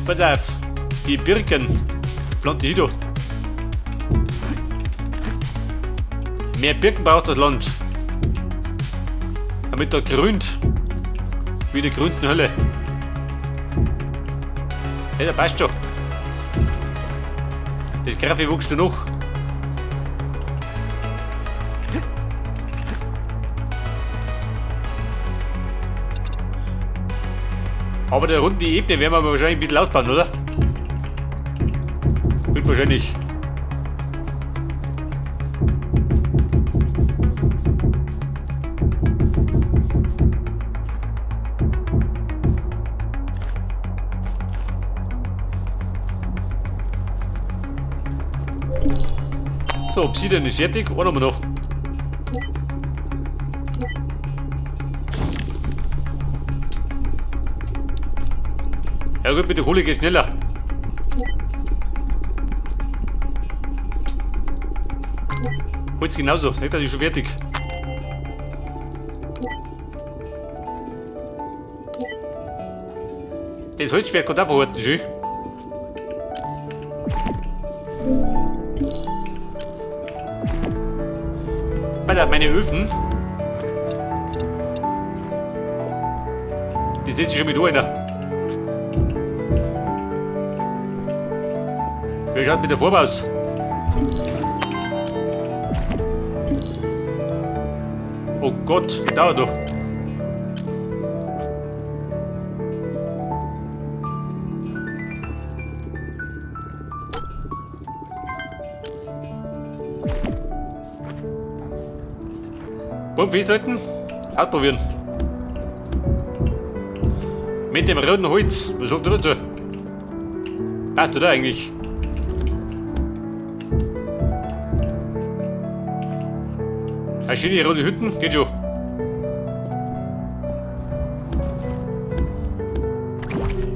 Pass auf, die Birken pflanze ich da. Mehr Birken braucht das Land. Damit da grünt. Wie in der grünsten Hölle. Ja, da passt schon. Das Graffe wächst noch. Aber da unten die Ebene werden wir wahrscheinlich ein bisschen ausbauen, oder? Wird wahrscheinlich. So, Obsidian ist fertig. Einen haben wir noch. Ja gut, mit der Kohle geht's schneller. Holz genauso, sagt er, ist schon fertig. Das Holzschwert kann auch verhalten, schön. Alter, meine Öfen. Die sind schon mit einer. Wie schaut mit der Farbe aus? Oh Gott, das dauert doch. Wollen wir festhalten? Ausprobieren. Mit dem roten Holz. Was sagt ihr dazu? Passt oder eigentlich? Eine schöne rote Hütten, geht schon.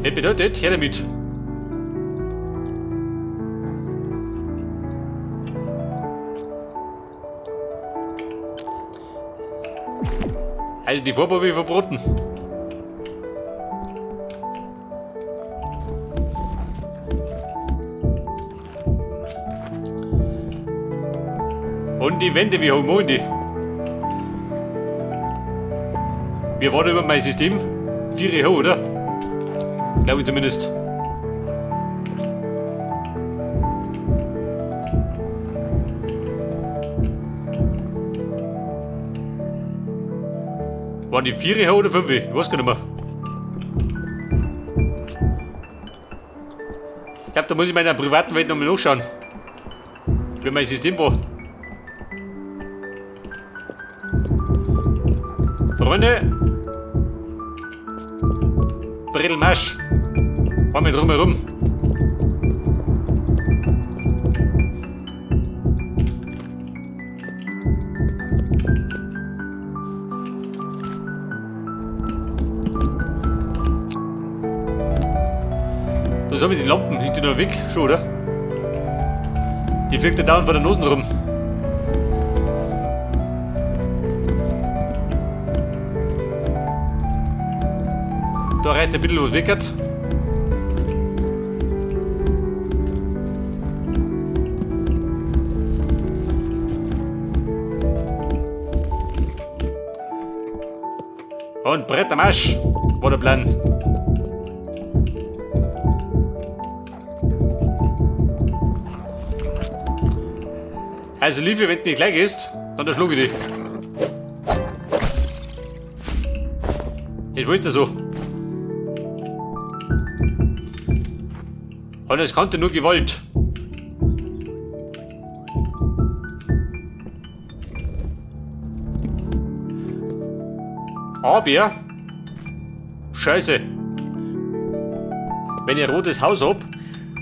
Das bedeutet, her damit. Also die Farbe habe ich verboten. Und die Wände, wie hoch machen die? Wir waren über mein System 4 hoch, oder? Glaube ich zumindest. Waren die 4 hoch oder 5? Ich weiß gar nicht mehr. Ich glaube, da muss ich meiner privaten Welt nochmal nachschauen. Wie mein System war. Freunde! Brettelmarsch! Fahren wir drumherum! Da sind wir die Lampen, ist die noch weg? Schon, oder? Die fliegt ja dauernd vor der Nase rum. Da reicht ein bisschen was weg hat. Und Brett am Arsch war der Plan. Also Liebe, wenn du nicht gleich gehst, dann erschlug ich dich. Ich wollte so. Und es konnte nur Gewalt. Aber, Scheiße. Wenn ich ein rotes Haus hab,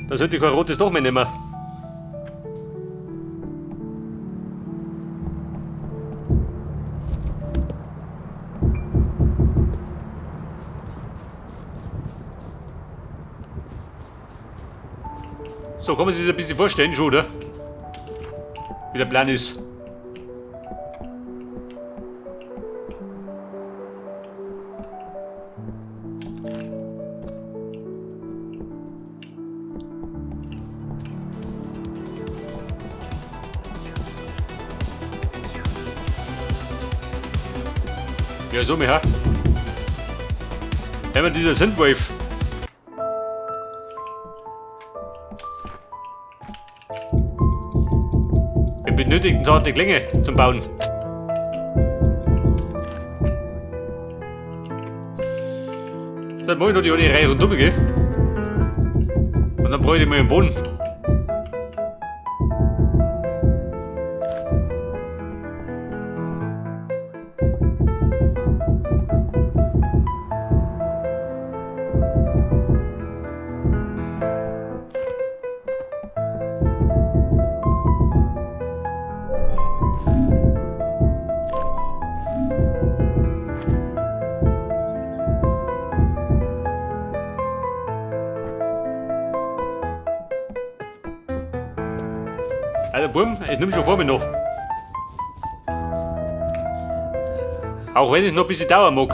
dann sollte ich kein rotes Dach mehr nehmen. So, kann man sich das ein bisschen vorstellen, schon, oder? Wie der Plan ist. Ja, so ha? Immer dieser Synthwave. Wir benötigen zarte Klänge zum Bauen. Dann mach ich noch die eine Reihe rundum, gell? Und dann brauche ich mal den Boden. Also Bumm, es nimmt schon vor mir noch. Auch wenn es noch ein bisschen dauern mag.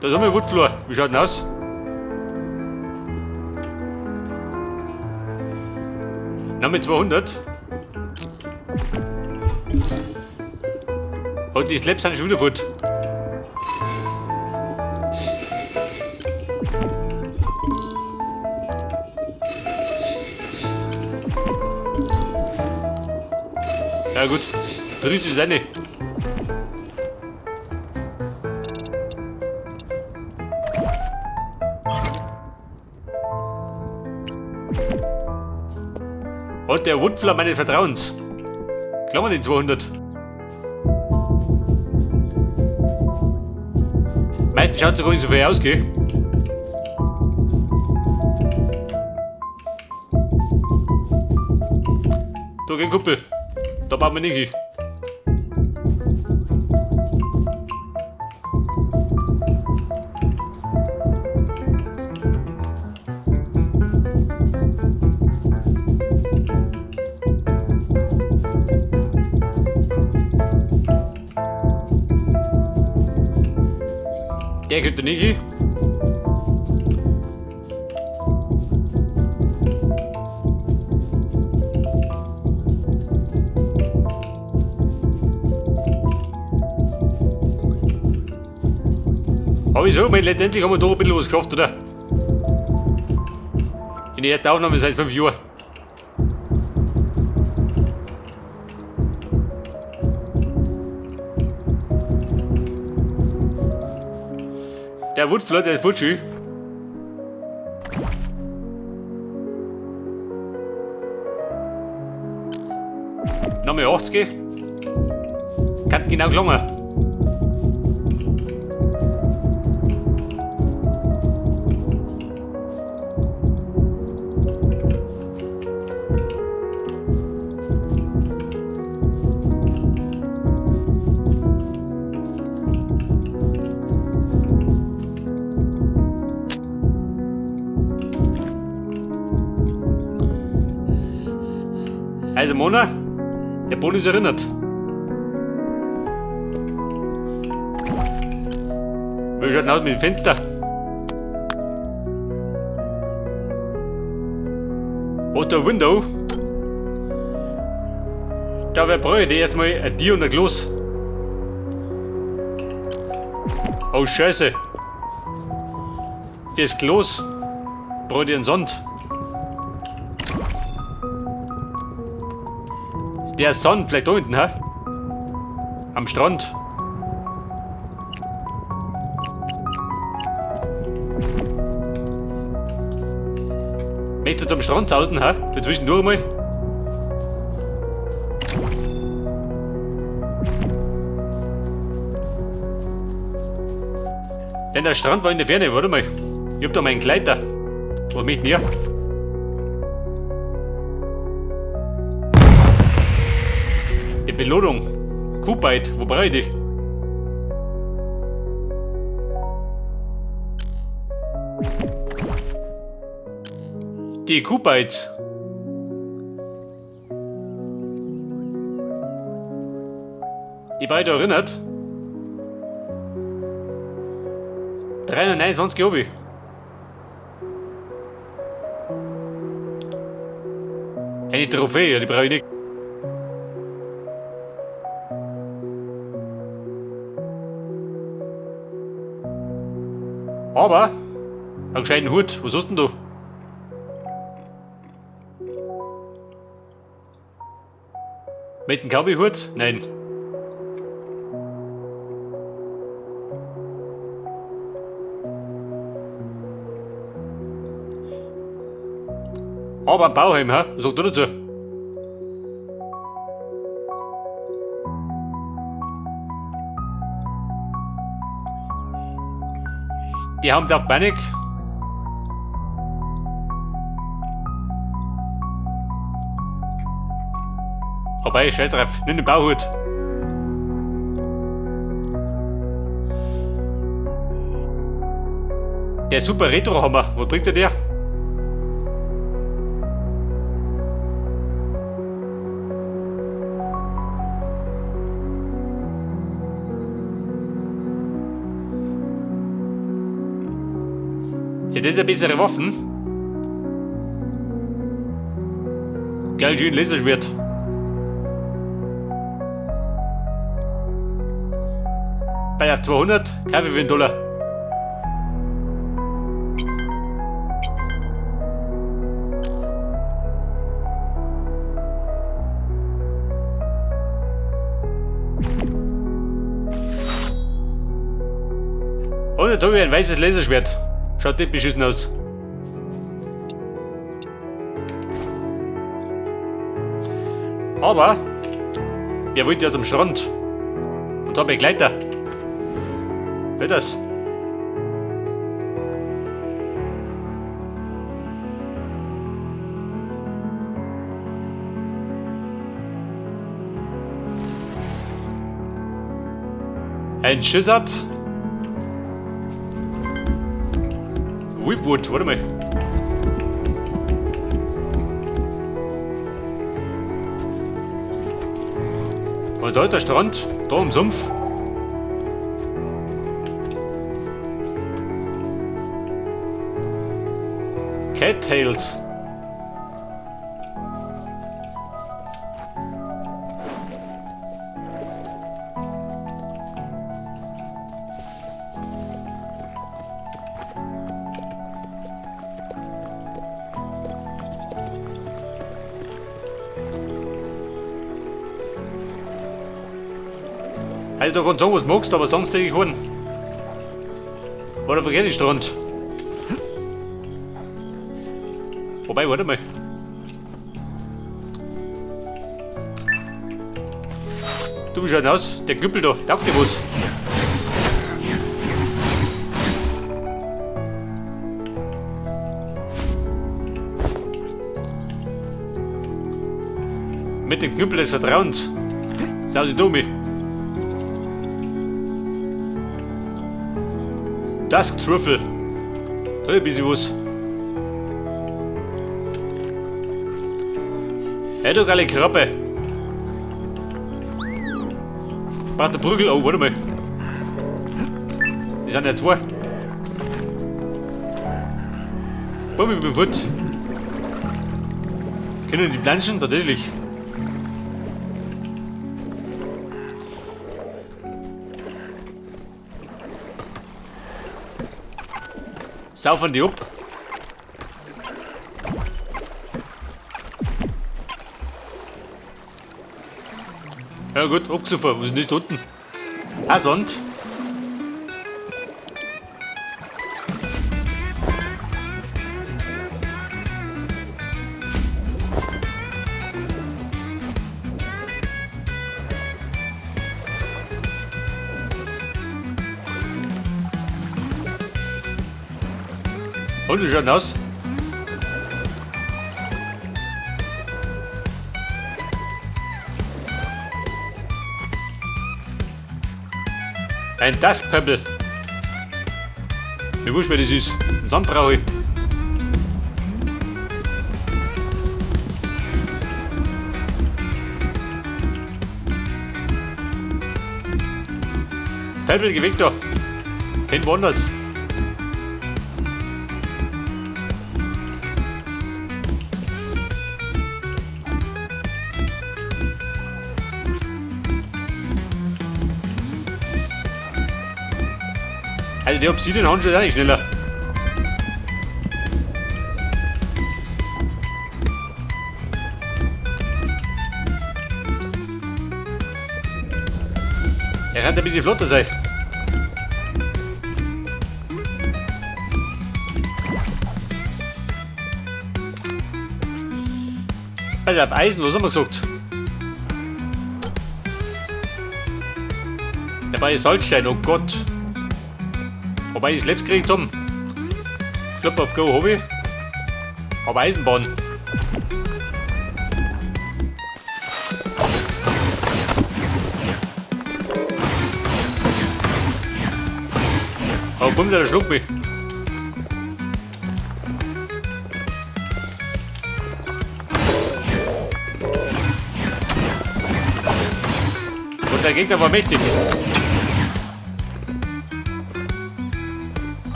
Da ist einmal Woodfloor. Wie schaut denn aus? Nochmal 200. Und die Slabs sind schon wieder fort. Ja gut, drückt es eine. Und der Woodfloor meines Vertrauens. Klammern den 200. Meistens schaut es gar nicht so viel aus, gell? Da geht Kuppel. Da bauen wir nicht hin. Der könnte nicht hin. Aber ich sag mal, letztendlich haben wir doch ein bisschen was geschafft, oder? In der ersten Aufnahme seit 5 Jahren. Der Woodfloor, der ist voll schön. Nochmal 80. Kann genau gelungen. Also Mona, der Boden ist erinnert. Wie schaut denn aus mit dem Fenster? Was der Window? Da brauche ich erstmal ein Tier und ein Glas. Oh Scheiße. Fürs Glas brauche ich einen Sand. Der Sand, vielleicht da hinten, hä? Am Strand. Möchtest du am Strand sausen, hä? Für zwischendurch mal. Denn der Strand war in der Ferne, warte mal. Ich hab da meinen Gleiter. Was möchte ich? Die Belohnung. Kuhbeit, wo brauche ich die? Die Kuhbeiz. Die beide erinnert. 329 hab ich. Trophäe, ja, die brauche ich nicht. Aber einen gescheiten Hut, was hast denn du? Mit dem Cowboy-Hut? Nein. Aber ein Bauheim, hä? Was sagt du dazu? Die haben da Panik. Wobei, scheiß drauf, nimm den Bauhut. Der Super Retro Hammer, wo bringt der der? Ja, das ist eine bessere Waffen. Geil, schön Laserschwert. Bei auf 200, Kaffee für einen Dollar. Und jetzt habe ich ein weißes Laserschwert. Schaut nicht beschissen aus. Aber wir wollten ja zum Strand. Und da Begleiter. Hört das? Ein Schissert. Whipwood, warte mal. Und da ist der Strand, da im Sumpf. Cattails. Also da kannst du sagen, was magst, aber sonst sehe ich keinen. War der verkehrte Strand. Wobei, warte mal. Du, wie schaut denn aus? Der Knüppel da, taugt dir was? Mit dem Knüppel des Vertrauens. Sausi Domi. Dusk Trüffel. Da ist ein bisschen was. Hey, du geile Krabbe. Braucht der Prügel. Oh, warte mal. Die sind ja zwei. Bumm, ich bin fort. Können die planschen? Natürlich. Saufen die ab. Ja gut, abgesoffen. Was ist denn das da unten? Ah, Sand. Und wie schaut denn aus? Ein Dusk Pebble. Mir wurscht, wer das ist. Einen Sand brauche ich. Pebble, geh weg da. Kein woanders. Also der Obsidian Handschuh ist auch nicht schneller. Er kann ein bisschen flotter sein. Also auf Eisen, was haben wir gesagt? Dabei ist Salzstein, oh Gott. Wobei ich Schlepps krieg zum. Klopp auf Go Hobby. Aber Eisenbahn. Aber bumm, der schluckt mich. Und der Gegner war mächtig.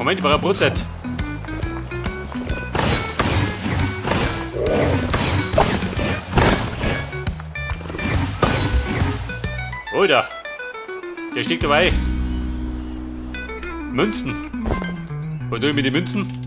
Moment, ich brauche Brotzeit. Alter. Der steckt dabei. Münzen. Was tue ich mit den Münzen?